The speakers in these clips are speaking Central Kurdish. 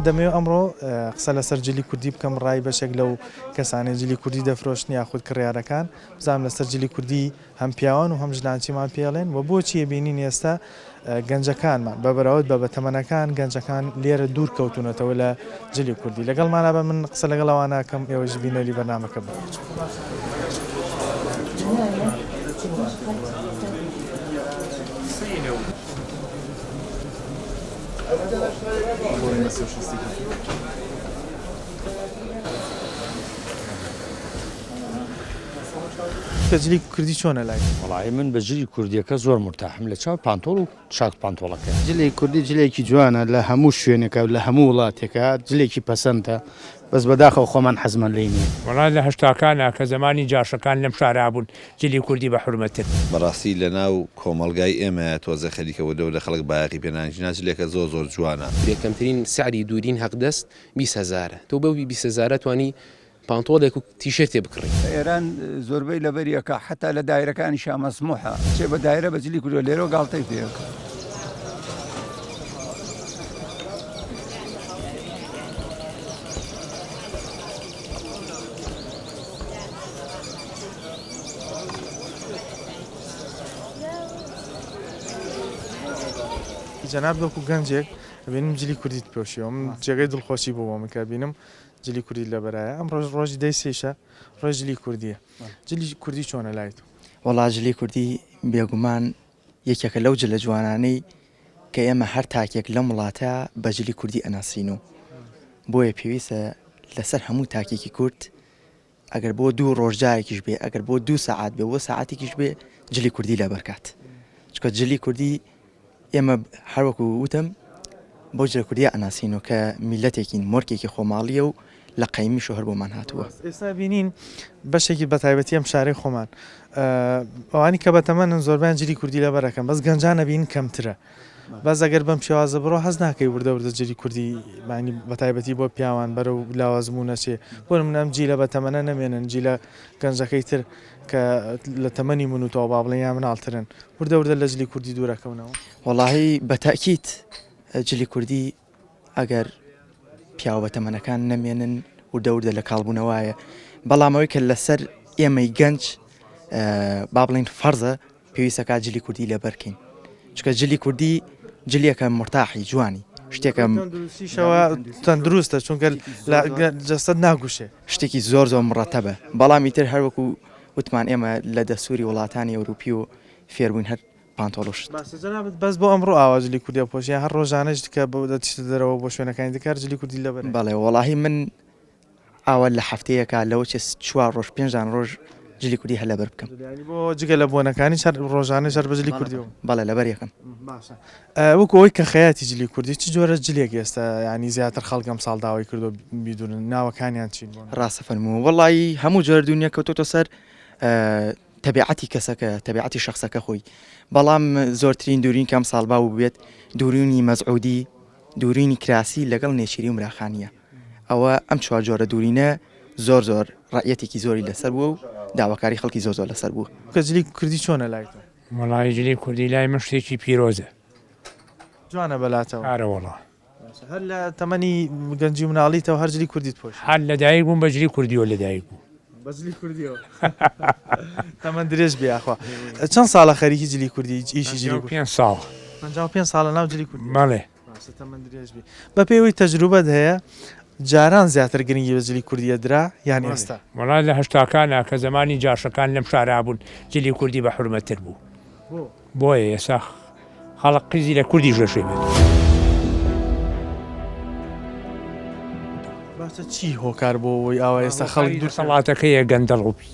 دەمەوێت ئەمڕۆ قسە لەسەر جلی کوردی بکەم ڕای بەشێک لەو کەسانەی جلی کوردی دەفرۆشن یاخود کڕیارەکان بزانم لەسەر جلی کوردی هەم پیاوان و هەم ژنان چیمان پێڵێن و بۆچی بینین ئێستا گەنجەکانمان بە بەراورد بە بەتەمەنەکان گەنجەکان لێرە دوور کەوتونەتەوە لە جلی کوردی لەگەڵمانا بە من قسە لەگەڵ ئەوانە کەم ئێوەش بینەری بەرنامەکە بن. کە جلی کوردی چۆنە لای؟ وەڵایی من بە جلی کوردیەکە زۆر مورتاحم لە چاو پانتۆڵ و شاک پانتۆڵەکەی. جلی کوردی جلێکی جوانە لە هەموو شوێنێکا و لە هەموو وڵاتێکا جلێکی پەسەندە بەس بەداخەوە خۆمان حەزمان لێی نیە. وەڵا لە هەشتاکانا کە زەمانی جاشەکان لەم شارا بوون جلی کوردی بە حورمەتر بوو. بەڕاستی لەناو کۆمەڵگای ئێمەیە تۆزێ خەریکە وردە وردە خەڵک بایەخی پێ نانجی نا جلێکە زۆر زۆر جوانە. کەمترین سعری دوورین هەقدەست 20 هەزارە تۆ بەو 20 هەزارە توانی پانتۆڵێک و تیشێرتێ بکڕی. لە ئێران زۆربەی لەبەری ئەکا حەتا لە دایرەکانیشا مەسموحە ئەچێ بە دایرە بە جلی کوردیەوە لێرەوە گاڵتەی پێ ئەکا. جەنابت وەکو گەنجێک ئەبینم جلی کوردیت پۆشیوە من جێگەی دڵخۆشی بوو بۆ من کە بینم جلی کوردی لەبەرایە ئەم ڕۆژ ڕۆژی دەی سێشە ڕۆژ جلی کوردیە جلی کوردی چۆنە لای تۆ؟ وەڵا جلی کوردی بێگومان یەکێکە لەو جلە جوانانەی کە ئێمە هەر تاکێک لەم وڵاتە بە جلی کوردی ئەناسین و بۆیە پێویستە لەسەر هەموو تاکێکی کورد ئەگەر بۆ دوو ڕۆژ جارێکیش بێ ئەگەر بۆ دوو سەعات بێ بۆ سەعاتێکیش بێ جلی کوردی لەبەرکات چکە جلی کوردی ئێمە هەروەکو وتم بەو جلە کوردیە ئەناسین و کە میلەتێکین مۆرکێکی خۆماڵیە و لە قەیمیش و هەر بۆمان هاتووە. ئێستا بینین بەشێکی بەتایبەتی ئەم شارەی خۆمان ئەوانی کە بەتەمەنن زۆربیان جلی کوردی لەبەر ئەکەن بەس گەنجان ئەبینین کەمترە بەس ئەگەر بەم شێوازە بڕۆ هەست ناکەی وردە وردە جلی کوردی مانی بەتایبەتی بۆ پیاوان بەرەو لاوازبوون ئەچێ بۆ نمونە ئەم جیلە بەتەمەنە نەمێنن جیلە گەنجەکەی تر کە لە تەمەنی من و تۆ با بڵێین یان مناڵترن وردە وردە لە جلی کوردی دوور ئەکەونەوە. وەڵاهی بە تەئکید جلی کوردی ئەگەر پیاوە بەتەمەنەکان نەمێنن وردە وردە لە کاڵبوونەوەیە بەڵام ئەوەی کە لەسەر ئێمەی گەنج با بڵین فەرزە پێویستەکە جلی کوردی لەبەرکەین چکە جلی کوردی جلیەکە مرتاحی جوانی شتێکە تەندروستیشەوە تەندروستە چونکە لە جەستەت ناگوشێ. شتێکی زۆر زۆر مڕەتەبە بەڵام ئیتر هەروەکو وتمان ئێمە لە دەستوری وڵاتانی ئەوروپی و فێربووین هەر پانتۆڵ و شت. باشە جەنابت بەس بۆ ئەمڕۆ ئاوا جلی کوردی ئەپۆشی یان هەر ڕۆژانەش کە دەچیتە دەرەوە بۆ شوێنەکانی دیکە هەر جلی کوردی لەبەرە؟ بەڵێ وەڵاهی من ئاوا لە هەفتەیەکا لەوە چێ چوار ڕۆژ پێنج دانە ڕۆژ جلی کوردی هەر لەبەر بکەم. یانی بۆ جگە لە بۆنەکانیش هەر ڕۆژانەش هەر بە جلی کوردیەوە؟ بەڵێ لەبەر یەکەم. باشە وەکو ئەوەی کە خەیاتی جلی کوردی چ جۆرە جلێک ئێستا یانی زیاتر خەڵک ئەمساڵ داوای کردووە بیدورن ناوەکانیان چین بۆ؟ ڕاستە فەرموو وەڵایی هەموو جۆرە دونیە کەوتۆتە سەر تەبیعەتی کەسەکە تەبیعەتی شەخسەکە خۆی بەڵام زۆرترین دورین کە ئەمساڵ باو بووبێت دورینی مەزعودی دورینی کراسی لەگەڵ نێچیری و مراخانیە ئەوە ئەم چوار جۆرە دورینە زۆر زۆر ڕەئیەتێکی زۆری لەسەر بووە و داواکاری خەڵکی زۆر زۆر لەسەر بووە. کە جلی کوردی چۆنە لای تۆ؟ وەڵایی جلی کوردی لای من شتێکی پیرۆزە. جوانە بەلاتەوە؟ ئارە وەڵا. باشە هەر لە تەمەنی گەنجی و مناڵیتەوە هەر جلی کوردیت پۆشی؟ هەر لەدایک بووم بە جلی کوردیەوە لەدایک بووم. بە جلی کوردیەوە تەمەن درێژ بی یاخوا. چەند ساڵە خەریکی جلی کوردی ئیشی جلی کوردی؟ 55 ساڵ. 55 ساڵە ناو جلی کوردی؟ بەڵێ. باشە تەمەن درێژ بی. بە پێی ئەوەی تەجروبەت هەیە جاران زیاتر گرنگی بە جلی کوردی ئەدرا یان ئێستا؟ وەڵا لە هەشتاکانا کە زەمانی جاشەکان لەم شارا بوون جلی کوردی بە حورمەتر بوو. بۆ؟ بۆیە ئێستا خەڵک قیزی لە کوردیش لە شوێ بێت. باشە چی هۆکار بۆ ئەوەی ئاوا ئێستا خەڵک دوور دەسەڵاتەکەیە گەندەڵ و پیس.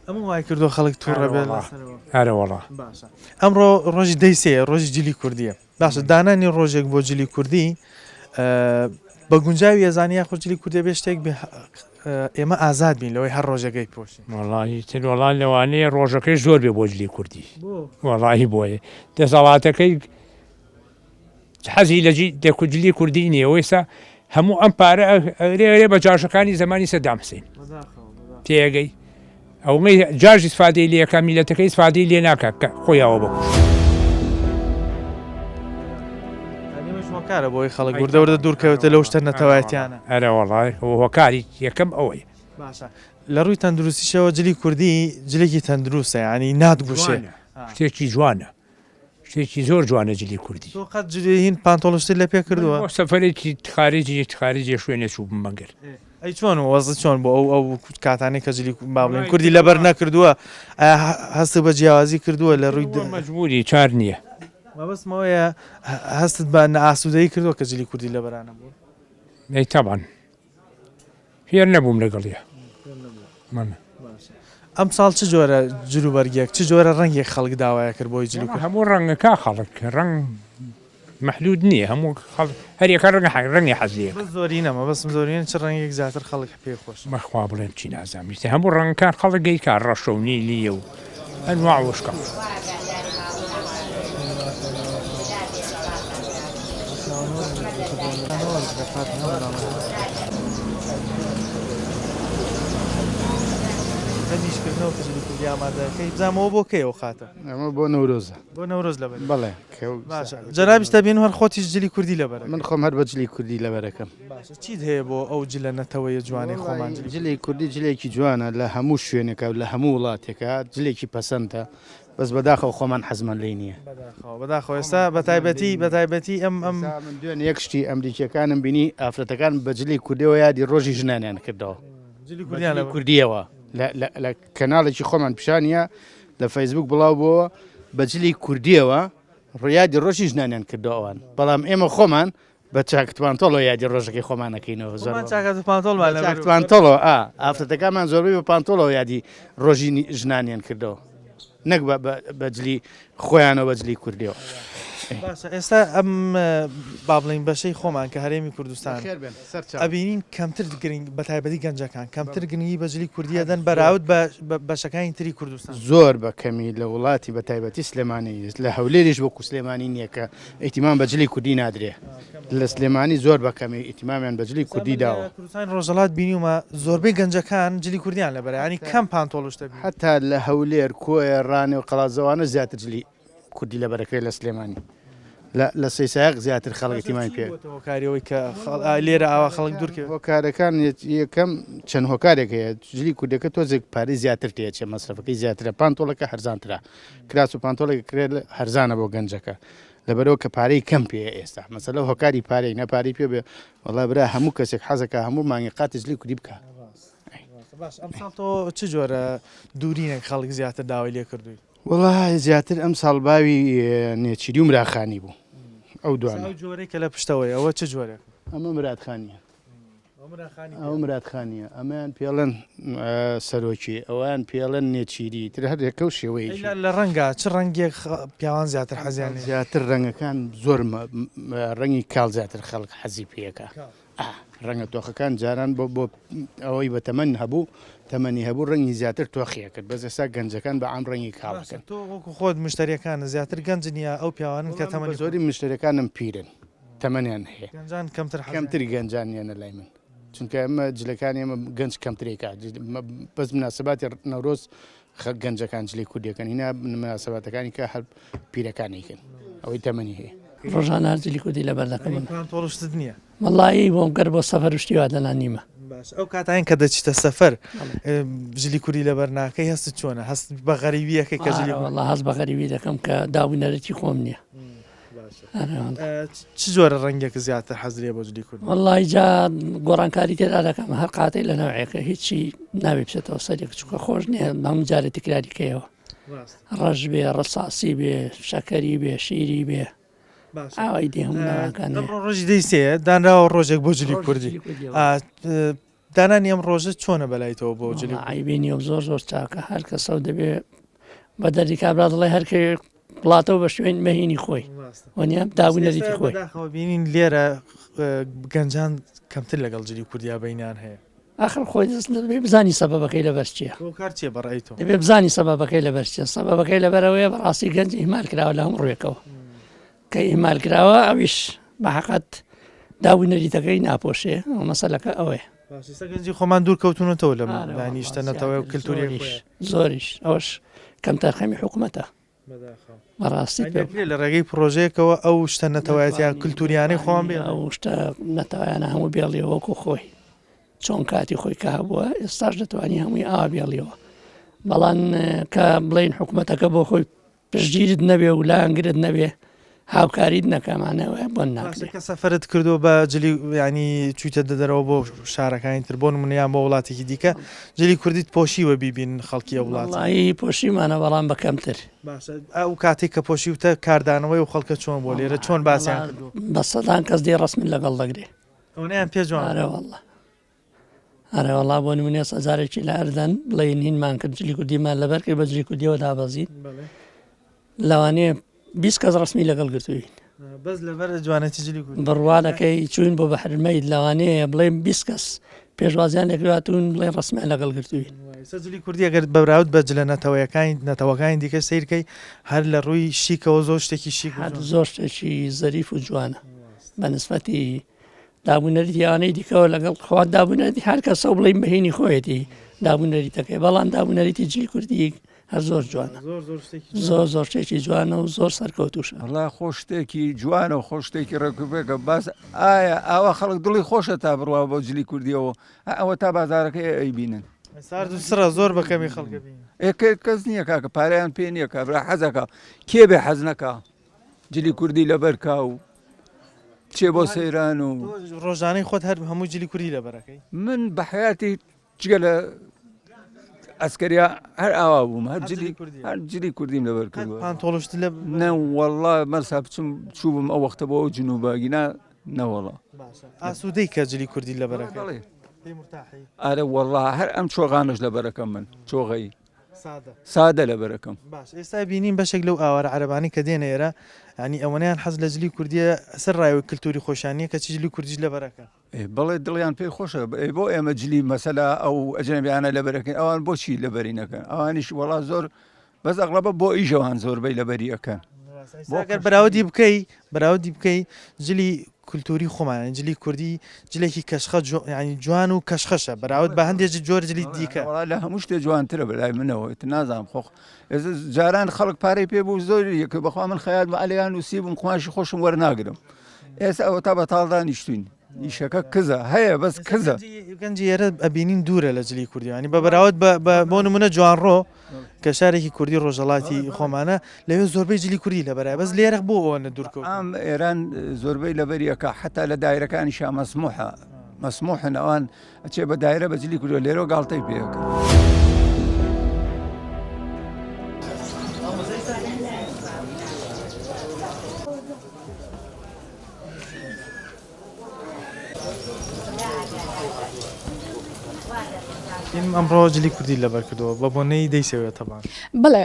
ئەمە وای کردووە خەڵک تووڕە بێت لەسەرەوە. ئەرەوەڵا. باشە ئەمڕۆ ڕۆژی دەی سێیە ڕۆژی جلی کوردییە. باشە دانانی ڕۆژێک بۆ جلی کوردی بە گونجاوی ئەزانی یاخود جلی کوردی بێ شتێک بێ ئێمە ئازاد بین لەوەی هەر ڕۆژەکەی پۆشین وەڵاهی تر وەڵا لەوانەیە ڕۆژەکەی زۆر بێ بۆ جلی کوردی وەڵاهی بۆیە دەسەڵاتەکەی حەزی لە جلی کوردی نییە ئێستا هەموو ئەم پارە ئەرێ ئەرێ بە جاشەکانی زمانی سەدام حسین تێگەی ئەوەی جاش ئیسفادەی لێ ئەکا میلەتەکە ئیسفادەی لێ ناکا کە خۆی ئاوا بکوژێ. هۆکارە بۆی خەڵک وردە وردە دوورکەوێتە لەو شتە نەتەوایەتیانە. ئەرە وەڵای هۆکاری یەکەم ئەوەیە. باشە لە ڕووی تەندروستیشەوە جلی کوردی جلێکی تەندروستە یانی ناتگوشێ. شتێکی جوانە شتێکی زۆر جوانە جلی کوردی. تۆ قەت جلی هین پانتۆڵشتت لە پێ کردووە؟ بۆ سەفەرێکی خارجی خارجی شوێنێ چووبم مەگەر. ئەی چۆن وەزت چۆن بۆ ئەو ئەو کاتانەی کە جلی با بڵێین کوردی لەبەر نەکردووە ئایا هەستت بە جیاوازی کردووە لە ڕووی مەجبوری چار نییە. مەبەستم ئەوەیە هەستت بە نائاسوودەیی کردووە کە جلی کوردی لەبەرا نەبووە؟ ئەی تەبعەن فێر نەبووم لەگەڵیا. ئەمساڵ چ جۆرە جلوبەرگێک چ جۆرە ڕەنگێک خەڵک داوایە کرد بۆی جل هەموو ڕەنگەکە خەڵک ڕەنگ مەحدود نییە هەموو خەڵک هەریەکە ڕەنگە ڕەنگی حەز لێ بەس زۆرینە مەبەستم زۆرینە چ ڕەنگێک زیاتر خەڵک پێی خۆشە؟ بەخوا بڵێم چی نازانم ئیتر هەموو ڕەنگەکان خەڵک گەیکا ڕەشە و نیلیە و ئەنواع و ئەشکاڵ. دەمیشکردنەوە کە جلی کوردی ئامادەکەی بزانم ئەوە بۆ کەیە ئەو خاتە؟ ئەمە بۆ نەورۆزە. بۆ نەورۆز لەبەر بەڵێ باشە جەنابیشت دەبین هەر خۆتیش جلی کوردی لەبەر من خۆم هەر بە جلی کوردی لەبەرەکەم باشە چیت هەیە بۆ ئەو جلە نەتەوەیە جوانەی خۆمان جلی جلی کوردی جلێکی جوانە لە هەموو شوێنێکە و لە هەموو وڵاتێکە جلێکی پەسەندە بەس بەداخەوە خۆمان حەزمان لێی نییە بەداخەوە بەداخەوە ئێستا بە تایبەتی بە تایبەتی ئەم ئەم من دوێنێ یەک شتی ئەمریکیەکانم بینی ئافرەتەکان بە جلی کوردیەوە یادی ڕۆژی ژنانیان کردەوە جلی کوردیان لە کوردیەوە لە کەناڵێکی خۆمان پیشانە لە فەیسبوک بڵاو بۆوە بە جلی کوردیەوە ڕیادی ڕۆژی ژنانیان کردەوە ئەوان بەڵام ئێمە خۆمان بە چاکت پانتۆڵەوە یادی ڕۆژەکەی خۆمان ئەکەینەوە زۆر خۆمان چاکەت و پانتۆڵمان بە لەبەر چاکت پانتۆڵەوە ئا ئافرەتەکانمان زۆربەی بە پانتۆڵەوە یادی ڕۆژی ژنانیان کردەوە نەک بە بە جلی خۆیانەوە بە جلی کوردیەوە. باشە ئێستا ئەم با بڵێین بەشەی خۆمان کە هەرێمی کوردستان ئەبینین کەمتر گرنگ بە تایبەتی گەنجەکان کەمتر گرنگی بە جلی کوردی ئەدەن بەراورد بە بەشەکانی تری کوردستان. زۆر بە کەمی لە وڵاتی بە تایبەتی سلێمانی لە هەولێریش وەکو سلێمانی نییە کە ئیتیمام بە جلی کوردی نادرێ لە سلێمانی زۆر بە کەمی ئیتیمامیان بە جلی کوردی داوە. کوردستانی ڕۆژهەڵات بینیومە زۆربەی گەنجەکان جلی کوردیان لەبەرە یانی کەم پانتۆڵ شتە بینیومە. هەتا لە هەولێر، کۆیە، ڕانێ و قەڵادزەوانە زیاتر جلی کوردی لەبەرەکرێت لە سلێمانی لە لە سەیسایەق زیاتر خەڵک ئیتیمامی پێ. هۆکاری ئەوەی کە لێرە ئاوا خەڵک دوور کەوێت؟ هۆکارەکان یەکەم چەند هۆکارێک هەیە جلی کوردەکە تۆزێک پارەی زیاتر تێچێ مەسرەفەکەی زیاترە پانتۆڵەکە هەرزانترە کراس و پانتۆڵێک کرێت هەرزانە بۆ گەنجەکە لەبەرەوە کە پارەی کەم پێ ئێستا مەسەلە هۆکاری پارەی نە پارەی پێ بێ وەڵا برا هەموو کەسێک حەزەکە هەموو مانگی قاتی جلی کوردی بکە. باش ئەمساڵ تۆ چ جۆرە دوورینێک خەڵک زیاتر داوای لێ کردووی؟ وەڵا زیاتر ئەمساڵ باوی نێچیری و مراخانی بوو ئەو دوانە. ئەو جۆرەی کە لە پشتەوەی ئەوە چ جۆرێک؟ ئەمە مرادخانیە. ئەوە مرادخانیە ئەمەیان پێڵێن سەرۆکی ئەویان پێڵێن نێچیری تر هەر یەکە و شێوەیەکی. لە ڕەنگە چ ڕەنگێک پیاوان زیاتر حەزیان زیاتر ڕەنگەکان زۆر ڕەنگی کاڵ زیاتر خەڵک حەزی پێەکە. ڕەنگە تۆخەکان جاران بۆ بۆ ئەوەی بە تەمەن هەبوو تەمەنی هەبوو ڕەنگی زیاتر تۆخیە کرد بەس ئێستا گەنجەکان بە عام ڕەنگی کاڵەکەن. تۆ وەکو خۆت مشتەریەکانت زیاتر گەنجن یا ئەو پیاوانن کە تەمەنی زۆری مشتەریەکانم پیرن تەمەنیان هەیە گەنجان کەمتر حەزیان کەمتر گەنجان یەنە لای من چونکە ئەمە جلەکانی ئێمە گەنج کەمترێکا بەس مناسباتی نەورۆز گەنجەکان جلی کوردیەکەن هینا مناسباتەکانی کە هەر پیرەکانی کەن ئەوەی تەمەنی هەیە. ڕۆژانە هەر جلی کوردی لەبەر دەکەم. پانتۆڵ شتت نییە؟ وەڵایی بۆم گەر بۆ سەفەر و شتی وا دەنا نیمە. باش ئەو کاتانەی کە دەچیتە سەفەر جلی کوردی لەبەر ناکەی هەستت چۆنە؟ هەست بە غەریبی ئەکەی کە جلی ئارە وەڵا هەست بە غەریبی دەکەم کە داب و نەریتی خۆم نییە. چ جۆرە ڕەنگێک زیاتر حەز لێ بۆ جلی کوردی؟ وەڵی جا گۆڕانکاری تێدا دەکەم هەر قاتەی لە نەوعێکە هیچی نابێ بچێتەوە سەرێک چونکە خۆش نییە هەموو جارێ تکراری کەیەوە ڕەش بێ ڕەساسی بێ شەکەری بێ شیری بێ ئاوای دێ هەموو ناوەکان ئەمڕۆ ڕۆژی دەی سێ دانراوە ڕۆژێک بۆ جلی کوردی دانانی ئەم ڕۆژە چۆنە بەلایتەوە بۆ جلی عیبی نیە و زۆر زۆر چاکە هەر کەسەو دەبێ بە دەردی کابرا دەڵێ هەرکە وڵاتەوە بە شوێن مەهینی خۆی وەنیە داو نەریتی خۆی بەداخەوە بینین لێرە گەنجان کەمتر لەگەڵ جلی کوردیا بینیان هەیە ئاخر خۆی دەست دەبێ بزانی سەبەبەکەی لەبەر چییە هۆکار چییە بەڕای تۆ دەبێ بزانی سەبەبەکەی لەبەر چییە سەبەبەکەی لەبەرەوەیە بەڕاستی گەنج ئیهمال کراوە لە هەموو ڕوویەکەوە کە ئیهمال کراوە ئەویش بە حەقەت داب و نەریتەکەی ناپۆشێ ئەو مەسەلەکە ئەوەیە. باش ئێستا گەنجی خۆمان دوور کەوتونەتەوە لە لانی شتە نەتەوەی و کلتوری زۆریش زۆریش ئەوەش کەمتەرخەمی حکومەتە. بەڕاستی پێ لە ڕێگەی پرۆژەیەکەوە ئەو شتە نەتەوایەتیان کللتوریانەی خۆیان بێ ئەو شتە نەتەوایانە هەموو بێڵیەوە وەکو خۆی چۆن کاتی خۆی کە هەبووە ئێستاش دەتوانی هەمووی ئاوا بێڵیەوە بەڵام کە بڵین حکوومەتەکە بۆ خۆی پشتگیرت نەبێ و لایەنگرت نەبێ هاوکاریت نەکا مانای وایە بۆت ناکرێ. باشە کە سەفەرت کردووە بە جلی یانی چوویتە دەرەوە بۆ شارەکانی تر بۆ نمونە یان بۆ وڵاتێکی دیکە جلی کوردیت پۆشیوە بیبینن خەڵکی ئەو وڵاتە؟ وەڵایی پۆشیومانە بەڵام بە کەمتر. باشە ئەو کاتەی کە پۆشیوتە کاردانەوەی ئەو خەڵکە چۆن بووە لێرە چۆن باسیان کردووە؟ بە سەدان کەس دێ ڕەسمت لەگەڵ دەگرێ. ئەوەنەیان پێ جوان بووە؟ ئەرێ وەڵا. ئەرێ وەڵا بۆ نمونە ئێستا جارێکی لە ئەردەن بڵێین هینمان کرد جلی کوردیمان لەبەر کرد بە جلی کوردیەوە دابەزین لەوانەیە 20 کەس ڕسمی لەگەڵ گرتوین بەس لەبەر جوانەتی جلی کوردی بڕوا دەکەی چوین بۆ بەحرمەیت لەوانەیە بڵێن 20 کەس پێشوازیان لەکراتون بڵێن ڕسمیان لەگەڵ گرتوین ئێستا جلی کوردی ئەگەر بەراورد بە جلە نەتەوەیەکانی نەتەوەکانی دیکە سەیرکەی هەر لە ڕووی شیکەوە زۆر شتێکی شیک هەر زۆر شتێکی زەریف و جوانە بە نسبەتی دابونەریتی ئەوانەی دیکەوە لەگەڵ خوا دابونەریتی هەر کەسە و بڵێین بەهینی خۆیەتی دابونەریتەکەی بەڵام دابونەریتی جلی کوردی هەر زۆر جوانە زۆر زۆر شتێکی جوانە و زۆر سەرکەوتوشە وەڵا خۆ شتێکی جوانە و خۆ شتێکی ڕێکوپێکە باس ئایا ئاوا خەڵک دڵی خۆشە تا بڕوا بۆ جلی کوردیەوە ئەوە تا بازارەکەی ئەیبینن سارد و سڕە زۆر بەکەمی خەڵکە بین کەس نییە کاکە پارەیان پێ نییە کابرا حەزەکە کێ بێ حەز نەکا جلی کوردی لەبەر کا و بچێ بۆ سەیران و ڕۆژانەی خۆت هەر هەموو جلی کوردی لەبەرەکەی من بە حیاتی جگە لە ئەسکەریا هەر ئاوا بووم هەر جلی هەر جلی کوردیم لەبەر کردووە پانتۆڵشت لە نە والله مەسا بچم چووبم ئەو وەختە بۆ ئەو جنوباگینا نەوەڵا ئاسوودەی کە جلی کوردی لەبەرەکە ئارە والله هەر ئەم چۆغانش لەبەرەکەم من چۆغەی سادە لەبەرەکەم. باش ئێستا بینیم بەشێک لەو ئاوارە عەرەبانەی کە دێنە ئێرە یانی ئەوەنەیان حەز لە جلی کوردیە سەر ڕایەوەی کلتوری خۆشیان نیە کەچی جلی کوردیش لەبەرەکەن. ئێ بەڵێ دڵیان پێی خۆشە ئێ بۆ ئێمە جلی مەسەلا ئەو ئەجنەبیانە لەبەرەکەین ئەوان بۆچی لەبەری نەکەن ئەوانیش وەڵا زۆر بەس ئەغڵەبە بۆ ئیشەوان زۆربەی لەبەری ئەکەن. بۆ گەر بەراوردی بکەی بەراوردی بکەی جلی کولتوری خۆمان یانی جلی کوردی جلێکی کەشخە یانی جوان و کەشخەشە بەراورد بە هەندێک جۆر جلی دیکە وەڵا لە هەموو شتێ جوانترە بەلای منەوە ئیتر نازانم خۆ ئێستا جاران خەڵک پارەی پێ بوو زۆری یەکە بەخوا من خەیات بە عەلەیان نووسیبووم قوماشی خۆشم وەرناگرم ئێستا ئەوە تا بەتاڵ دانیشتوین ئیشەکە کزە هەیە بەس کزە. گەنجی ئێرە ئەبینین دوورە لە جلی کوردی ینی بە بەراورد بە بۆ نمونە جوانڕۆ کە شارێکی کوردی ڕۆژهەڵاتی خۆمانە لەوێ زۆربەی جلی کوردی لەبەرە بەس لێرە بۆ ئەوەنە دوورکەوت ئام ئێران زۆربەی لەبەری ئەکا حتا لە دایرەکانیشا مەسموحە مەسموحن ئەوان ئەچێ بە دایرە بە جلی کوردیەوە لێرەوە گاڵتەی پێ ئەکەن. ئەمڕۆ جلی کوردی لەبەر کردەوە بە بۆنەی دەی سێوە تەبان. بەڵێ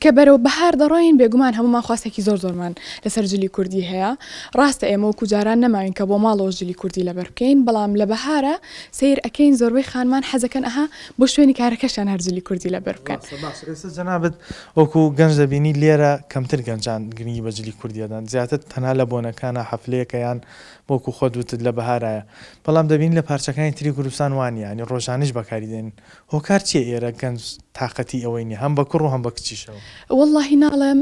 کە بەرەو بەهار دەڕۆین بێگومان هەموومان خواستێکی زۆر زۆرمان لەسەر جلی کوردی هەیە ڕاستە ئێمە وەکو جاران نەماوین کە بۆ ماڵەوە جلی کوردی لەبەر بکەین بەڵام لە بەهارە سەیر ئەکەین زۆربەی خانمان حەزەکەن ئەها بۆ شوێنی کارەکەشیان هەر جلی کوردی لەبەر بکەن. ڕاستە باشە ئێستا جەنابت وەکو گەنج دەبینی لێرە کەمتر گەنجان گرنگی بە جلی کوردی ئەدەن زیاتر تەنها لە بۆنەکانا حەفلەیەکە یان وەکو خۆت وتت لە بەهارایە بەڵام دەبینی لە پارچەکانی تری کوردستان وا نیە یانی ڕۆژانەیش بەکاری دێنن هۆکار چیە ئێرە گەنج تاقەتی ئەوەی نیە هەم بە کوڕ و هەم بە کچیشەوە؟ وەڵاهی ناڵێم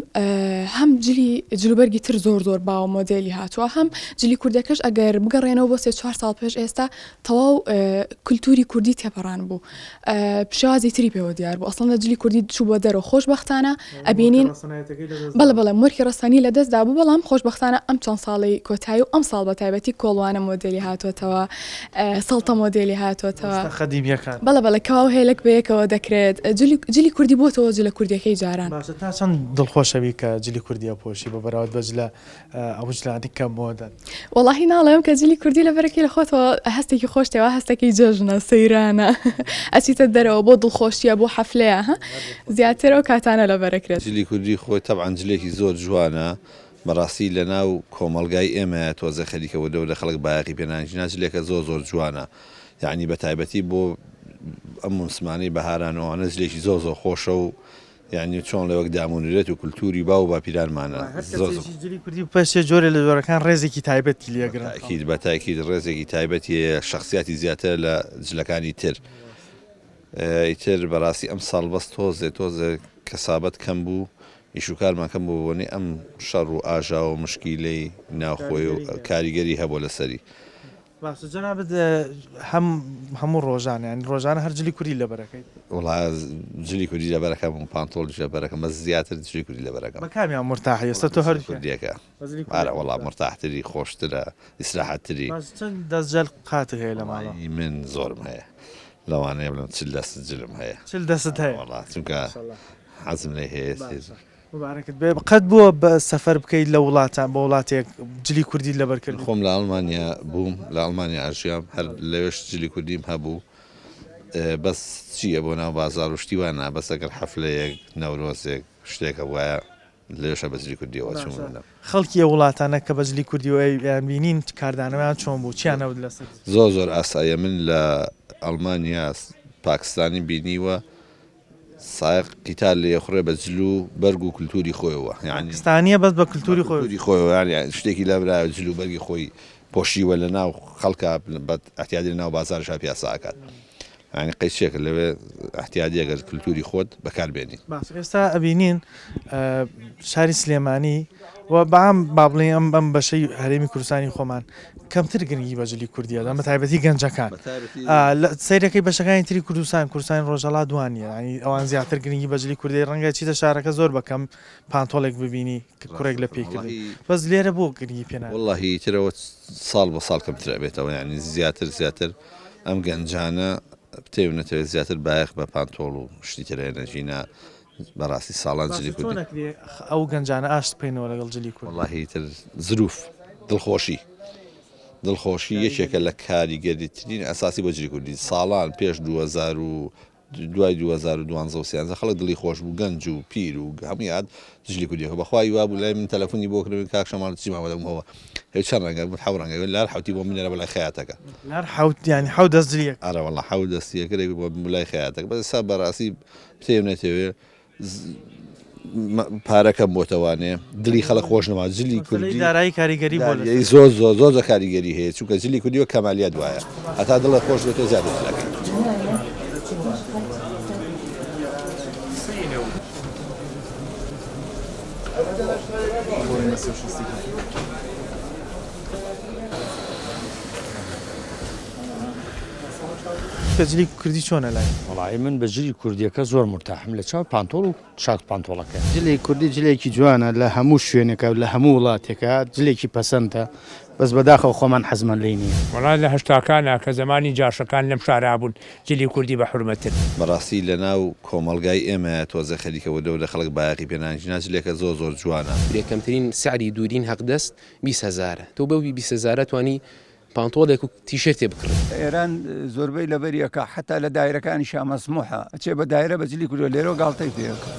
هەم جلی جلوبەرگی تر زۆر زۆر باوە مۆدێلی هاتووە هەم جلی کوردەکەش ئەگەر بگەڕێنەوە بۆ سێ چوار ساڵ پێش ئێستا تەواو کلتوری کوردی تێپەڕان بوو شێوازی تری پێوە دیار بوو ئەسڵەن لە جلی کوردی چوو بۆ دەرەوە خۆشبەختانە ئەبینین بەڵێ بەڵێ مۆرکی ڕەسەنی لە دەست دابوو بەڵام خۆشبەختانە ئەم چەند ساڵەی کۆتایی و ئەم ساڵ بە تایبەتی کۆڵوانە مۆدێلی هاتۆتەوە سەڵتە مۆدێلی هاتۆتەوە قەدیمیەکان بەڵێ بەڵێ کەواو هێلک بەیەکەوە دەکرێت جلی جلی کوردی بۆتەوە جلە کوردیەکەی جاران. باشە تا چەند دڵخۆشەبی کە جلی کوردی ئەپۆشی بە بەراورد بە جلە ئەو جلانەی کە مۆدەن؟ وەڵاهی ناڵێم کە جلی کوردی لەبەرەکەی لە خۆتەوە هەستێکی خۆش تێوە هەستەکەی جەژنە سەیرانە ئەچیتە دەرەوە بۆ دڵخۆشیە بۆ حەفلەیە ها زیاتر ئەو کاتانە لەبەرەکرێت. جلی کوردی خۆی تەبعەن جلێکی زۆر جوانە بەڕاستی لەناو کۆمەڵگای ئێمەیە تۆزێ خەریکە وردە وردە خەڵک بایەخی پێ نانێ نا جلێکە زۆر زۆر جوانە یەعنی بەتایبەتی بۆ ئەم موسمانەی بەهاران و ئەوانە جلێکی زۆر زۆر خۆشە و یانی چۆن ڵێ وەک دامونرێت و کولتوری باو و باپیرانمانە هەر زۆر زۆر کەسێکی جلی کوردی بپەرچێ جۆرێ لە جۆرەکان ڕێزێکی تایبەتی لێ ئەگرن خەڵک. بەتاکید بەتاکید ڕێزێکی تایبەتی هەیە شەخسیاتی زیاترە لە جلەکانی تر ئیتر بەڕاستی ئەمساڵ بەس تۆزێ تۆزێ کەسابەت کەم بوو. ئیش و کارمان کەم بووە بەبۆنەی ئەم شەڕ و ئاژاوە و مشکیلەی ناوخۆی و کاریگەری هەبووە لەسەری. باشە جەنابت هەم هەموو ڕۆژانە یانی ڕۆژانە هەر جلی کوردی لەبەرەکەیت؟ وەڵا جلی کوردی لەبەرەکەم و پانتۆڵیش لەبەرەکەم بەس زیاتر جلی کوردی لەبەرەکەم. بە کامیان مورتاحی ئێستا تۆ هەردووکیان؟ کوردیەکە ئارە وەڵا مورتاحتری خۆشترە ئیسراحەتتری. باشە چەند دەست جل قاتت هەیە لە ماڵەوە؟ وەڵایی من زۆرم هەیە لەوانەیە بڵێم 40 دەست جلم هەیە. 40 دەستت هەیە؟ وەڵا چونکە حەزم لێی هەیە. باشە موبارەکت بێ قەت بووە بە سەفەر بکەیت لە وڵاتان بۆ وڵاتێک جلی کوردیت لەبەر من کردبێ؟ خۆم لە ئەڵمانیا بووم لە ئەڵمانیا ئەژیام هەر لەوێش جلی کوردیم هەبوو بەس چییە بۆ ناو بازاڕ و شتی وا نا بەس ئەگەر حەفلەیەک نەورۆزێک شتێک هەبوایە لەوێشا بە جلی کوردیەوە چووم باشە خەڵکی ئەو وڵاتانە کە بە جلی کوردیەوە ئەویان بینین کاردانەوەیان چۆن بوو چیان ئەوت لەسەر جل؟ زۆر زۆر ئاساییە من لە ئەڵمانیا پاکستانیم بینیوە سایەق قیتار لێخوڕێ بە جل و بەرگ و کلتوری خۆیەوە یانی پاکستانیە بەس بە کلتوری خۆی کلتوری خۆیەوە یانی شتێکی لابرایە جل و بەرگی خۆی پۆشیوە لە ناو خەڵکا بە ئەحتیادی لە ناو بازاڕیشا پیاسە ئەکات یانی قەیچێکە لەوێ ئەحتیادیە گەر کلتوری خۆت بەکار بێنی. باشە ئێستا ئەبینین شاری سلێمانی و بەعام با بڵێین ئەم ئەم بەشەی هەرێمی کوردستانی خۆمان کەمتر گرنگی بە جلی کوردی ئەدەن بە تایبەتی گەنجەکان سەیرەکەی بەشەکانی تری کوردستان کوردستانی ڕۆژهەڵات وان نییە ینی ئەوان زیاتر گرنگی بە جلی کوردی ڕەنگە چیتە شارەکە زۆر بەکەم پانتۆڵێک ببینی کە کوڕێک لە پێی کردی بەس لێرە بۆ گرنگی پێ نادەن؟ وەڵاهی ئیتر ئەوە ساڵ بە ساڵ کەمتر ئەبێتەوە یانی زیاتر زیاتر ئەم گەنجانە بتەوێ و نەتەوێ زیاتر بایەخ بە پانتۆڵ و شتی تر ئەیەن ئەگینا بەڕاستی ساڵان جلی باشە چۆن کوردی. ئەکرێ ئەو گەنجانە ئاشت بکەینەوە لەگەڵ جلی کوردی؟ وەڵاهی ئیتر زروف دڵخۆشی دڵخۆشی یەکێکە لە کاریگەریترین ئەساسی بۆ جلی کوردی ساڵان پێش 2000 و دوای 2012 و سیانزە خەڵک دڵی خۆش بوو گەنج و پیر و هەمووی هات جلی کوردیەکە بەخوای وابوو لای من تەلەفۆنی بۆ کردم کاک شەماڵ چی ماوە دەگوم ئەوە هەی چەند ڕەنگە گوت حەو ڕەنگە گوت لار حەوتی بۆ بنێرە بۆ لای خەیاتەکە لار حەوت یانی حەوت دەست جلیەک ئەرە وەڵا حەوت دەستیەکە دەگوت بۆ لای خەیاتەکە بەس ئێستا بەڕاستی بتەوێ و نەتەوێ پارە کەم بۆتەوانێ دڵی خەڵک خۆش نەما جلی کوردی دارایی کاریگەری بۆ زۆر زۆر زۆر زۆر کاریگەری هەیە چونکە جلی کوردی وەک کەمالیات وایە هەتا دڵت خۆش بێت تۆ زیاتر جلەکەی. کە جلی کوردی چۆنە لای؟ وەڵایی من بە جلی کوردیەکە زۆر مورتاحم لە چاو پانتۆڵ و چاک پانتۆڵەکەیا. جلی کوردی جلێکی جوانە لە هەموو شوێنێکا و لە هەموو وڵاتێکا جلێکی پەسەندە بەس بەداخەوە خۆمان حەزمان لێی نییە. وەڵا لە هەشتاکانا کە زەمانی جاشەکان لەم شارا بوون جلی کوردی بە حورمەتر. بەڕاستی لەناو کۆمەڵگای ئێمەیا تۆزێ خەریکە وردە وردە خەڵک بایەخی پێ نانیش نا جلێکە زۆر زۆر جوانە. کەمترین سعری دوورین هەقدەست 20 هەزارە تۆ بەو 20 هەزارە توانی پانتۆڵێک و تیشێرتێ بکڕی. ئێران زۆربەی لەبەری ئەکا حەتا لە دایرەکانیشا مەسموحە ئەچێ بە دایرە بە جلی کوردیەوە لێرەوە گاڵتەی پێ ئەکا.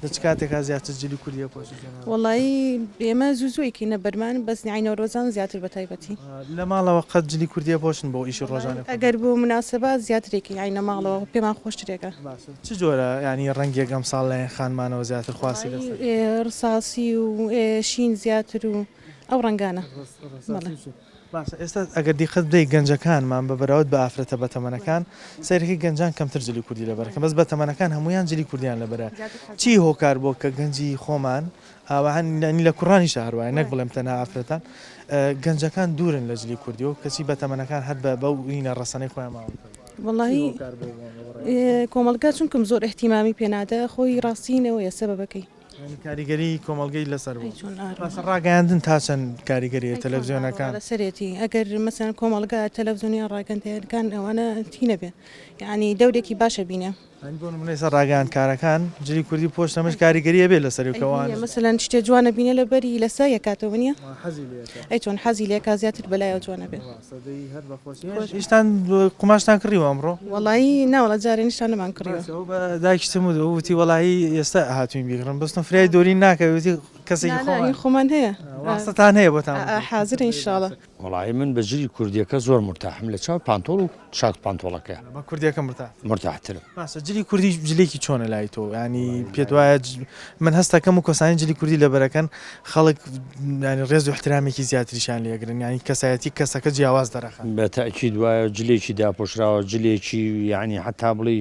لە چ کاتێکا زیاتر جلی کوردی ئەپۆشی جەنابت؟ وەڵایی ئێمە زوو زوو ئەیکەینە بەرمان بەس نیعی نەورۆزان زیاتر بە تایبەتی. لە ماڵەوە قەت جلی کوردی ئەپۆشن بۆ ئیشی ڕۆژانەی خۆتان؟ ئەگەر بۆ موناسەبات زیاتر ئەیکەین یەعنی لە ماڵەوە پێمان خۆشترێکە. باشە چ جۆرە یانی ڕەنگێک ئەمساڵ لایەن خانمانەوە زیاتر خواستی لەسەرە؟ وەڵایی ڕساسی و شین زیاتر و ئەو ڕەنگانە. ڕساسی و شین. باشە ئێستا ئەگەر دیقەت بدەی گەنجەکانمان بە بەراورد بە ئافرەتە بەتەمەنەکان سەیرەکەی گەنجان کەمتر جلی کوردی لەبەرەکەن بەس بەتەمەنەکان هەموویان جلی کوردیان لەبەرە چی هۆکار بۆ کە گەنجی خۆمان ئاوەهان لە کوڕانیشا هەروایە نەک بڵێم تەنها ئافرەتان گەنجەکان دوورن لە جلی کوردی و کەچی بەتەمەنەکان هەر بە بەو ئینە ڕەسەنەی خۆیان ماونەتەوە وەڵاهی کۆمەڵگا چونکم زۆر ئیهتیمامی پێنادا خۆی ڕاستی نەوەیە سەبەبەکەی. یانی کاریگەری کۆمەڵگەی لەسەر بوو. باشە ڕاگەیاندن تا چەند کاریگەری هەیە تەلەفزیۆنەکان؟ لەسەرێتی ئەگەر مەسەلەن کۆمەڵگا تەلەفزیۆن یان ڕاگەندەکان ئەوانە چی نەبێ یانی دەورێکی باشە بینێ. یانی بۆ نمونە ئێستا ڕاگەیاندکارەکان جلی کوردی پۆشتن ئەمەش کاریگەری هەبێ لەسەری کە ئەوان. مەسەلەن شتێ جوانە بینێ لەبەری لەسە یەکاتەوە نیە؟ حەزی لێ ئەکا. ئەی چۆن حەزی لێ ئەکا زیاتر بەلایەوە جوانە بێ. ڕاستە دەی هەر بەخۆشی. هیچتان قوماشتان کڕیوە ئەمڕۆ؟ وەڵایی ناوەڵا جارێ نیشتان نەمان کڕیوە. باشە ئەو بە دایکیشتم وت ئەو وتی وەڵایی ئێستا هاتووین بیکڕن بەس تۆ فریای دۆرین ناکەوی وتی کەسێکی نا نا خۆمان هی خۆمان هەیە. واستەتان هەیە بۆتان ئا ئا حازرە ئینشاڵا. وەڵایی من بە جلی کوردیەکە زۆر مورتاحم لە چاو پانتۆڵ و چاک پانتۆڵەکە. بە کوردیەکە مورتاح. مورتاحترم. باشە جلی کوردی جلێکی چۆنە لای تۆ یانی پێت وایە من هەستەکەم و کەسانی جلی کوردی لەبەرەکەن خەڵک یانی ڕێز و احترامێکی زیاتریشیان لێگرن یانی کەسایەتی کەسەکە جیاواز دەرەخەن. بە تەئکید وایە جلێکی داپۆشراوە جلێکی یانی حەتا بڵێی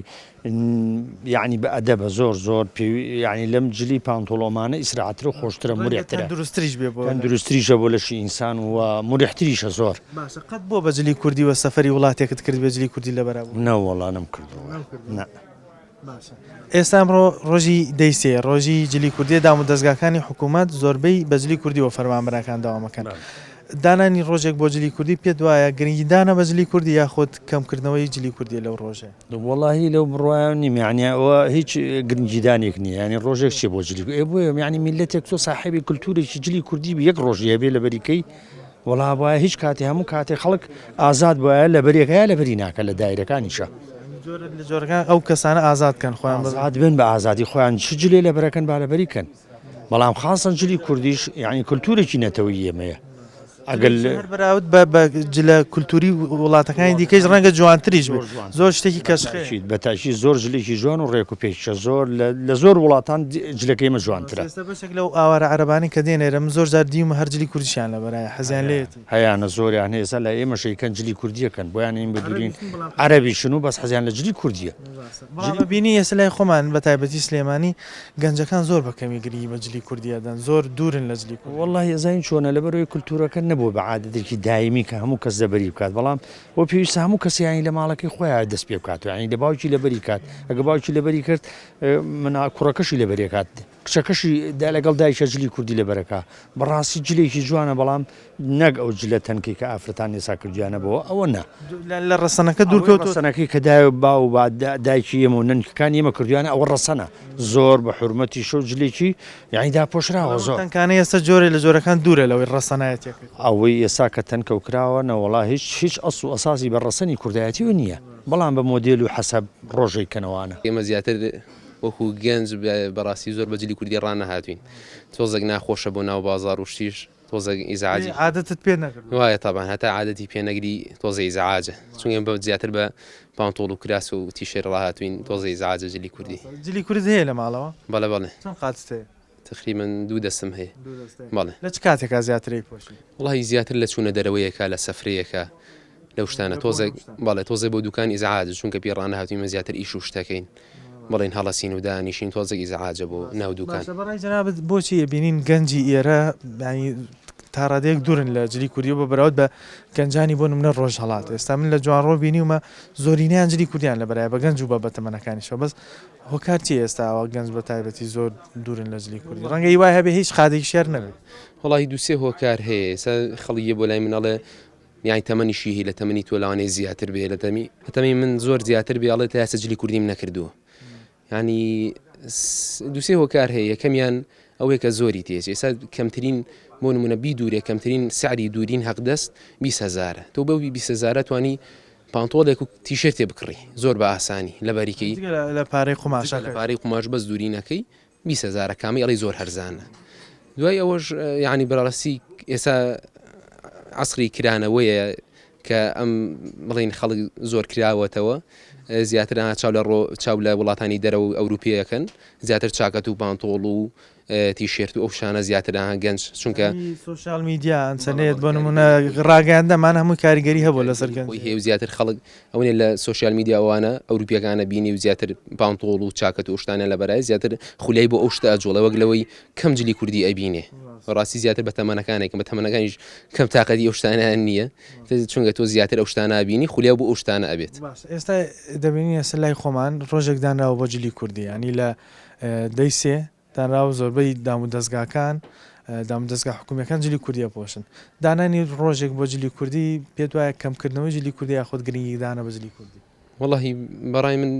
یەعنی بە ئەدەبە زۆر زۆر پێوی یەعنی لەم جلی پانتۆڵۆمانە ئیسراحەتر و خۆشترە ڕەنگە مریحترە تەندروستریش بێ بۆ لەش. تەندروستریشە بۆ لەشی ئینسان و مریحتریشە زۆر. باشە قەت بووە بە جلی کوردی وە سەفەری وڵاتێکت کردبێ جلی کوردی لەبەرا بووبێ؟ نەوەڵا نەمکردووە نەمکردووە. نا. باشە ئێستا ئەمڕۆ ڕۆژی دەی سێیە ڕۆژی جلی کوردیە دام و دەزگاکانی حکوومەت زۆربەی بە جلی کوردیوە فەرمانبەرەکان دەوامەکەن دانانی ڕۆژێک بۆ جلی کوردی پێت وایە گرنگیدانە بە جلی کوردی یاخود کەمکردنەوەی جلی کوردیە لەو ڕۆژەیە؟ وەڵاهی لەو بڕوایە نیم یعنی ئەوە هیچ گرنگیدانێک نییە یعنی ڕۆژێک چیە بۆ جلی ئێ بۆیە یعنی میللەتێک تۆ ساحێبی کلتورێکی جلی کوردی بی یەک ڕۆژی هەبێ لەبەریکەی وەڵا وایە هیچ کاتێ هەموو کاتێ خەڵک ئازاد بایە لەبەرێک هەیە لەبەری ناکە لە دایرەکانیشە جۆرێک لە جۆرەکان ئەو کەسانە ئازاد کەن خۆیان بە ئازاد بن بە ئازادی خۆیان چ جلێ لەبەرەکەن با لەبەری کەن بەڵام خاصەن جلی کوردیش یعنی کلتورێکی نەتەوەیی ئێمەیە ئەگەر هەر بەراورد بە بە جلە کولتوری وڵاتەکانی دیکەیش ڕەنگە جوانتریش بێت زۆر شتێکی کەشخەیە. بە تاکید زۆر جلێکی جوان و ڕێک و پێکیشە زۆر لە زۆر وڵاتان جلەکەی ئێمە جوانترە. ئێستا بەشێک لەو ئاوارە عەرەبانەی کە دێن ئێرە من زۆر جار دیومە هەر جلی کوردیشیان لەبەرایە حەزیان لێیەتی. هەیانە زۆریان هەیە ئێستا لای ئێمەش ئەیکەن جلی کوردیەکەن بۆیان ئەین بە دوورین عەرەبیشن و بەس حەزیان لە جلی کوردیە. بەڵام ئەبینی ئێستا لای خۆمان بە تایبەتی سلێمانی گەنجەکان زۆر بە کەمی گرنگی بە جلی کوردی ئەدەن زۆر دوورن لە جلی کوردی. وەڵاهی ئەزانی چۆنە لەبەرئەوەی کلتورەکە نەبووە بە عادەتێکی دایمی کە هەموو کەس لەبەری بکات بەڵام بۆ پێویستە هەموو کەس یانی لە ماڵەکەی خۆیان دەست پێ بکات یانی لە باوکی لەبەری کات ئەگە باوکی لەبەری کرد منا کوڕەکەشی لەبەری کات کچەکەشی دا لەگەڵ دایکە جلی کوردی لەبەرەکە بەڕاستی جلێکی جوانە بەڵام نەک ئەو جلە تەنکەی کە ئافرەتان ئێستا کردویانە بۆ ئەوە نا. لە ڕەسەنەکە دوور کەوتۆتەوە. ڕەسەنەکەی کە دایە باو و دایکی ئێمە و نەنکەکانی ئێمە کردویانە ئەوە ڕەسەنە زۆر بە حورمەتیشە و جلێکی یانی داپۆشراوە زۆر. تەنکانەی ئێستا جۆرێ لە جۆرەکان دوورە لەوەی ڕەسەنایەتیەکەی. ئەوەی ئێستا کە تەنکە و کراوە نەوەڵا هیچ هیچ ئەسڵ و ئەساسی بە ڕەسەنی کوردایەتیەوە نییە بەڵام بە مۆدێل و حەسەب ڕۆژێک کەنەوانە. ئێمە زیاتر وەکو گەنج بەڕاستی زۆر بە جلی کوردی ڕانەهاتوین تۆزێک ناخۆشە بۆ ناو بازاڕ و شتیش تۆزێک ئیزعاجی عادەتت پێ نەکردووە وایە تابان هەتا عادەتی پێ نەگری تۆزێ ئیزعاجە چونکە بە زیاتر بە پانتۆڵ و کراس و تیشێرت ڕاهاتوین تۆزێ ئیزعاجە جلی کوردی. جلی کوردت هەیە لە ماڵەوە؟ بەڵێ بەڵێ. چەند قاتت هەیە؟ تقریبا دوو دەستم هەیە. دوو دەست هەیە. بەڵێ. لە چ کاتێکا زیاتر ئەیپۆشی؟ وەڵاهی زیاتر لە چوونە دەرەوەیەکا لە سەفرەیەکا لەو شتانە تۆزێک بەڵێ تۆزێ بۆ دوکان ئیزعاجە چونکە پێی ڕانەهاتووین ئێمە زیاتر ئیش و شتەکەین بڵێن هەڵەسین و دانیشین تۆزێک ئیزعاجە بۆ ناو دوکان. باشە بەڕای جەنابت بۆچی ئەبینین گەنجی ئێرە یانی تا ڕادەیەک دوورن لە جلی کوردی و بە بەراورد بە گەنجانی بۆ نمونە ڕۆژهەڵات ئێستا من لە جوانڕۆ بینیومە زۆرینەیان جلی کوردیان لەبەرایە بە گەنج و بە بەتەمەنەکانیشەوە بەس هۆکار چیە ئێستا ئاوا گەنج بە تایبەتی زۆر دوورن لە جلی کوردی ڕەنگە هیوای هەبێ هیچ قادێکیش هەر نەبێ. وەڵاهی دوو سێ هۆکار هەیە ئێستا خەڵک یە بۆ لای من ئەڵێ یانی تەمەنیشی هی لە تەمەنی تۆ لەوانەیە زیاتر بێ لە تەمی لە تەمەنی من زۆر زیاتر بێ ئەڵێ تا ئێستا جلی کوردیم نەکردووە ینی دوسێ هۆکار هەیە یەکەمیان ئەوەیە کە زۆری تێچێ ئێستا کەمترین بۆ نمونە بی دوورێ کەمترین سعری دوورین حەقدەست 20 هەزارە تۆ بەو 20 هەزارە توانی پانتۆڵێک و تیشێرتێ بکڕی زۆر بە ئاسانی لە بەریکەی لە پارەی قوماشەکە لە پارەی قوماش بەس دوورینەکەی 20 هەزارە کامی ئەڵی زۆر هەرزانە دوای ئەوەش یعنی بەڕاستی ئێستا عسری کرانەوەیە کە ئەم بڵین خەڵک زۆر کراوەتەوە زیاتر چاو لە ڕۆ چاو لە وڵاتانی دەرەوە و ئەوروپیەکەن زیاتر چاکەت و پانتۆڵ و تیشێرت و ئەو شانە زیاتر گەنج چونکە social media ئەنتەرنێت بۆ نمونە ڕاگەیاندەمان هەموو کاریگەری هەبوو لەسەر گەنج خۆی هەیە و زیاتر خەڵک ئەوەنێ لە social media ئەوانە ئەوروپیەکانە بینی و زیاتر پانتۆڵ و چاکەت و شتانیان لەبەرای زیاتر خولیای بۆ ئەو شتە ئەجوڵێ وەک لەوەی کەم جلی کوردی ئەبینێ ڕاستی زیاتر بە تەمەنەکانێکم بە تەمەنەکانیش کەم تاقەتی ئەو شتانیان نییە چونکە تۆ زیاتر ئەو شتانە بینی خولیا بۆ ئەو شتانە ئەبێت. باشە ئێستا دەبینین ئێستا لای خۆمان ڕۆژێک دانراوە بۆ جلی کوردی یانی لە دەی سێ دانراوە زۆربەی دامودەزگاکان دامودەزگا حکومیەکان جلی کوردی ئەپۆشن دانانی ڕۆژێک بۆ جلی کوردی پێت وایە کەمکردنەوەی جلی کوردی یاخود گرنگیدانە بە جلی کوردی؟ وەڵاهی بەڕای من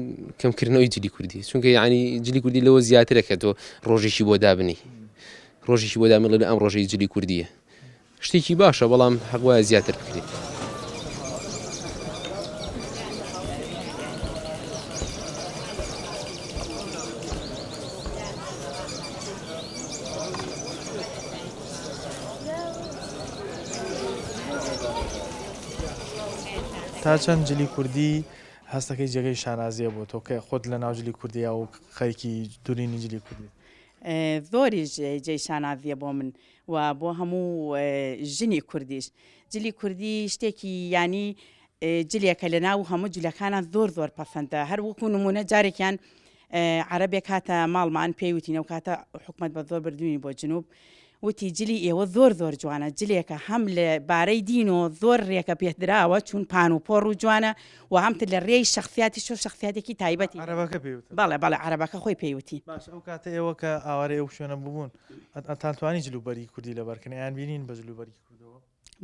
کەمکردنەوەی جلی کوردی چونکە یعنی جلی کوردی لەوە زیاترە کە تۆ ڕۆژێکی بۆ دابنی ڕۆژێکی بۆ دامڵێ ئەم ڕۆژەی جلی کوردیە شتێکی باشە بەڵام حەق وایە زیاتر بکرێت. تا چەند جلی کوردی هەستەکەی جێگەی شانازیە بۆ تۆ کە خۆت لە ناو جلی کوردیا و خەریکی دورینی جلی کوردیت؟ زۆریش جێی شانازیە بۆ من و بۆ هەموو ژنی کوردیش. جلی کوردی شتێکی یانی جلێکە لە ناو هەموو جلەکانا زۆر زۆر پەسەندە هەر وەکو نمونە جارێکیان عەرەبێک هاتە ماڵمان پێی وتین ئەو کاتە حکومەت بە زۆر بردوینی بۆ جنوب وتی جلی ئێوە زۆر زۆر جوانە جلێکە هەم لە بارەی دینۆ زۆر رێکە پێدراوە چون پان و پۆڕ و جوانە و هەمتر لە رێی شەخسیاتی شۆ شەخسیاتێکی تایبەتی عەرەبەکە پێی وتن بەڵێ بەڵێ عەرەبەکە خۆی پێی وتین. باشە ئەو کاتە ئێوە کە ئاوارەی ئەو شوێنە ببوون ئەتانتوانی جل و بەرگی کوردی لەبەر کەن ئەیان بینین بە جل و بەرگی کوردەوە؟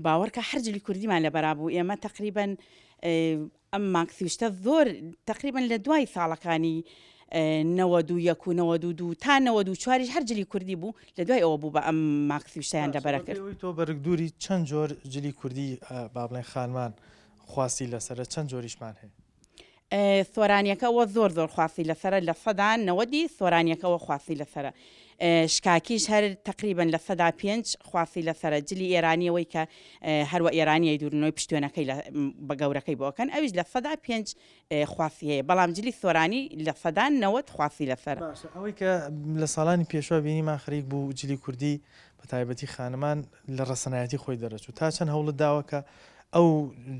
باوەڕکە هەر جلی کوردیمان لەبەرا بوو ئێمە تەقریبەن ئەم ماکسی و شتە زۆر تەقریبەن لە دوای ساڵەکانی 91 و 92 تا 94 هەر جلی کوردی بوو لە دوای ئەوە بوو بە ئەم ماکسی و شتیان لەبەرە کرد. تۆ بەرگدووری چەند جۆر جلی کوردی با بڵێن خانمان خواستی لەسەرە چەند جۆریشمان هەیە؟ سۆرانیەکە ئەوە زۆر زۆر خواستی لەسەرە لە سەدا نەوەدی سۆرانیەکە ئەوە خواستی لەسەرە شکاکیش هەر تقریبا لە سەدا پێنج خواستی لەسەرە جلی ئێرانی ئەوەی کە هەروە ئێرانی ئەیدورنەوەی پشتێنەکەی بە گەورەکەی بۆ ئەکەن ئەویش لە سەدا پێنج خواستی هەیە بەڵام جلی سۆرانی لە سەدا 90 خواستی لەسەرە. باشە ئەوەی کە لە ساڵانی پێشوە بینیمان خەریک بوو جلی کوردی بە تایبەتی خانمان لە ڕەسەنایەتی خۆی دەرەچوو تا چەند هەوڵت داوە کە ئەو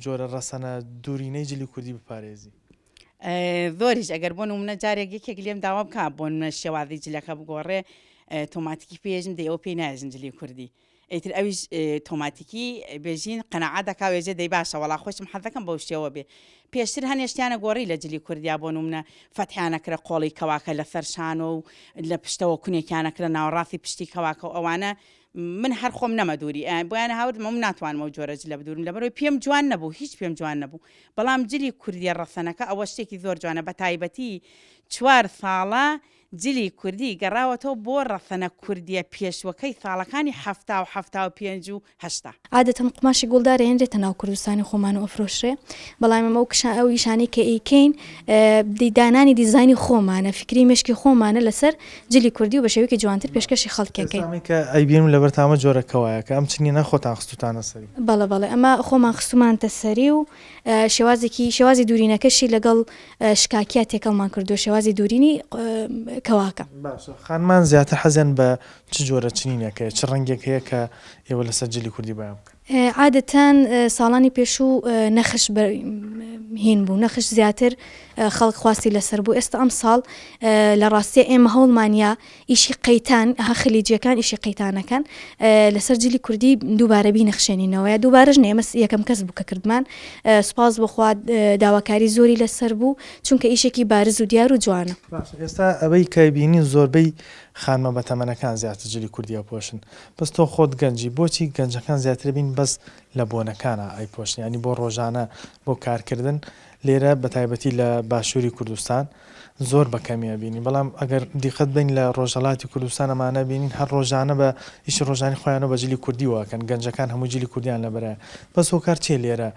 جۆرە ڕەسەنە دوورینەی جلی کوردی بپارێزی؟ زۆریش ئەگەر بۆ نمونە جارێک یەکێک لێم داوا بکا بۆ نمونە شێوازی جلەکە بگۆڕێ تۆماتیکی پێژم دەی ئەو پێی نایەژن جلی کوردی ئیتر ئەویش تۆماتیکی بێژین قەناعە دەکا وێژێ دەی باشە وەڵا خۆشم حەزەکەم بەو شێوە بێ پێشتر هەنێ شتیانە گۆڕی لە جلی کوردیا بۆ نمونە فەتحیانە کرە قۆڵی کەواکە لەسەر شانۆ و لە پشتەوە کونێکیانە کرە ناوەڕاستی پشتی کەواکە و ئەوانە من هەر خۆم نەمەدووری ئەیان بۆیان هاوردم ئەوم ناتوانم ئەو جۆرە جلە بدوورم لەبەرئەوەی پێم جوان نەبوو هیچ پێم جوان نەبوو بەڵام جلی کوردیە ڕەسەنەکە ئەوە شتێکی زۆر جوانە بەتایبەتی چوار ساڵە جلی کوردی گەڕاوەتەوە بۆ ڕەسەنە کوردیە پێشوەکەی ساڵەکانی 70 و 75 و 80. عادەتەن قوماشی گوڵدار ئەهێنرێتە ناو کوردستانی خۆمان و ئەفرۆشرێ بەڵام ئێمە ئەو کشا ئەو ئیشانەی کە ئەیکەین دانانی دیزاینی خۆمانە فیکری مێشکی خۆمانە لەسەر جلی کوردی و بە شێوەیەکی جوانتر پێشکەشی خەڵکی ئەکەین. ئێستا ئەمەی کە ئەیبینم لەبەرتان ئەمە جۆرە کەوایە کە ئەم چنینە خۆتان خستووتانە سەری. بەڵێ بەڵێ ئەمە خۆمان خستوومانتە سەری و شێوازێکی شێوازی دوورینەکەشی لەگەڵ شکاکیا تێکەڵمان کردووە شێوازی دوورینی کەواکە. باشە خانمان زیاتر حەزیان بە چ جۆرە چنینێک هەیە چ ڕەنگێک هەیە کە ئێوە لەسەر جلی کوردی بەیان بکەن؟ عادەتەن ساڵانی پێشوو نەخش هین بوو نەخش زیاتر خەڵک خواستی لەسەر بوو ئێستا ئەمساڵ لە ڕاستیە ئێمە هەوڵمان یا ئیشی قەیتان ها خلیجیەکان ئیشی قەیتانەکەن لەسەر جلی کوردی دووبارە بینەخشێنینەوە یا دووبارەش نە ئێمە یەکەم کەس بوو کە کردمان سوپاس بۆ خوا داواکاری زۆری لەسەر بوو چونکە ئیشێکی بارز و دیار و جوانە. باشە ئێستا ئەوەی کە بینین زۆربەی خانمە بەتەمەنەکان زیاتر جلی کوردی ئەپۆشن بەس تۆ خۆت گەنجی بۆچی گەنجەکان زیاتر بین بەس لە بۆنەکانا ئەیپۆشن یانی بۆ ڕۆژانە بۆ کارکردن لێرە بەتایبەتی لە باشووری کوردستان زۆر بە کەمی ئەبینین بەڵام ئەگەر دیقەت بەین لە ڕۆژهەڵاتی کوردستان ئەمانە بینین هەر ڕۆژانە بە ئیشی ڕۆژانی خۆیانەوە بە جلی کوردی واکەن گەنجەکان هەموو جلی کوردیان لەبەرە بەس هۆکار چیە لێرە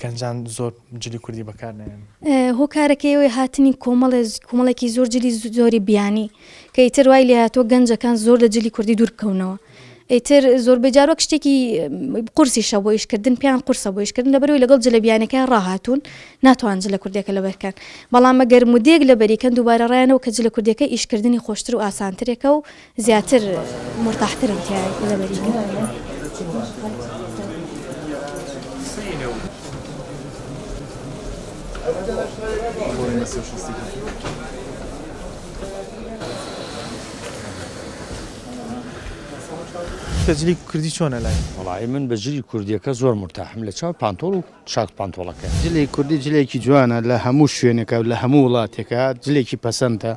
گەنجان زۆر جلی کوردی بەکار نایەنن؟ هۆکارەکەی ئەوەیە هاتنی کۆمەڵێ کۆمەڵێکی زۆر جلی زۆری بیانی کە ئیتر وای لێهاتووە گەنجەکان زۆر لە جلی کوردی دوور بکەونەوە ئیتر زۆربەی جار وەک شتێکی قورسیشە بۆ ئیشکردن پێیان قورسە بۆ ئیشکردن لەبەرئەوەی لەگەڵ جلە بیانەکەیان ڕاهاتوون ناتوان جلە کوردیەکە لەبەرکەن بەڵام ئەگەر مودێک لەبەری کەن دووبارە ڕایانەوە کە جلە کوردیەکە ئیشکردنی خۆشتر و ئاسانترێکە و زیاتر مورتاحترن تیای لەبەری کەن. کە جلی کوردی چۆنە لای؟ وەڵایی من بە جلی کوردیەکە زۆر مورتاحم لە چاو پانتۆڵ و چاک پانتۆڵەکەی. جلی کوردی جلێکی جوانە لە هەموو شوێنێکا و لە هەموو وڵاتێکا جلێکی پەسەندە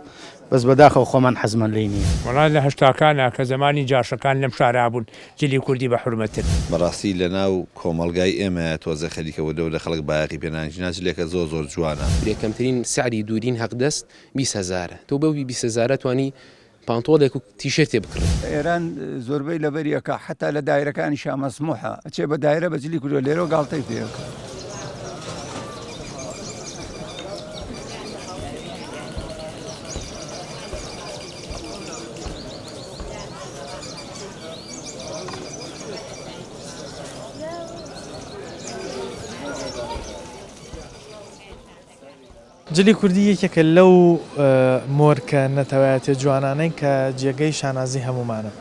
بەس بەداخەوە خۆمان حەزمان لێی نییە. وەڵا لە هەشتاکانا کە زەمانی جاشەکان لەم شارا بوون جلی کوردی بە حورمەتر. بەڕاستی لەناو کۆمەڵگای ئێمەیە تۆزێ خەریکە وردە وردە خەڵک بایەخی پێ نانیش نا جلێکە زۆر زۆر جوانە. بێ کەمترین سعری دورین هەقدەست 20 هەزارە تۆ بەو 20 هەزارە توانی پانتۆڵێک و تیشێرتێ بکڕی. ئێران زۆربەی لەبەری ئەکا حەتا لە دایرەکانیشا مەسموحە ئەچێ بە دایرە بە جلی کوردیەوە لێرەوە گاڵتەی پێ ئەکا. جلی کوردی یەکێکە لەو مۆرکە نەتەوایەتیە جوانانەی کە جێگەی شانازی هەموومانە.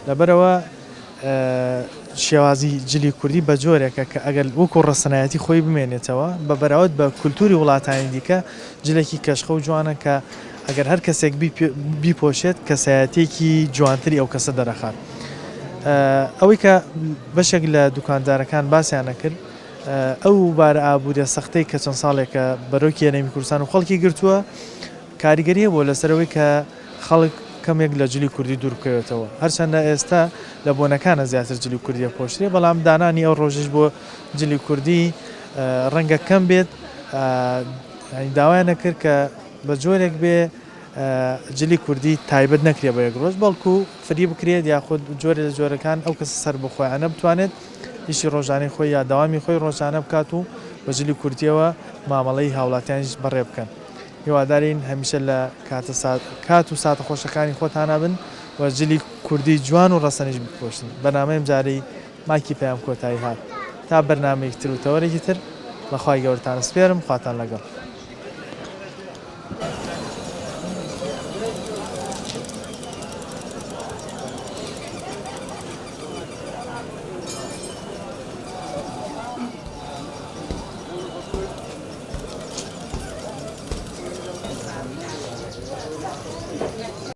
لەبەرئەوە شێوازی جلی کوردی بە جۆرێکە کە ئەگەر وەکو ڕەسەنایەتی خۆی بمێنێتەوە بە بەراورد بە کولتوری وڵاتانی دیکە جلێکی کەشخە و جوانە کە ئەگەر هەر کەسێک بیپۆشێت کەسایەتیەکی جوانتری ئەو کەسە دەرەخات. ئەوەی کە بەشێک لە دوکاندارەکان باسیان ئەکرد ئەو بارە ئابووریە سەختەی کە چەند ساڵێکە بەرۆکی هەرێمی کوردستان و خەڵکی گرتووە کاریگەری هەبووە لەسەر ئەوەی کە خەڵک کەمێک لە جلی کوردی دوور بکەوێتەوە هەرچەندە ئێستا لە بۆنەکانە زیاتر جلی کوردی ئەپۆشرێ بەڵام دانانی ئەو ڕۆژەش بۆ جلی کوردی ڕەنگە کەم بێت داوایان نەکرد کە بە جۆرێک بێ جلی کوردی تایبەت نەکرێ بە یەک ڕۆژ بەڵکو فری بکرێت یاخود جۆرێ لە جۆرەکان ئەو کەسە سەربەخۆیانە بتوانێت ئیشی ڕۆژانەی خۆی یا دەوامی خۆی ڕۆژانە بکات و بە جلی کوردیەوە مامەڵەی هاوڵاتیانیش بەڕێ بکەن. هیوادارین هەمیشە لە کاتە کات و ساتە خۆشەکانی خۆتانا بن و جلی کوردی جوان و ڕەسەنیش بپۆشن. بەرنامەی ئەمجارەی مایکی پەیام کۆتایی هات. تا بەرنامەیەکی تر و تەوەرێکی تر بە خوای گەورەتان ئەسپێرم خواتان لەگەڵ.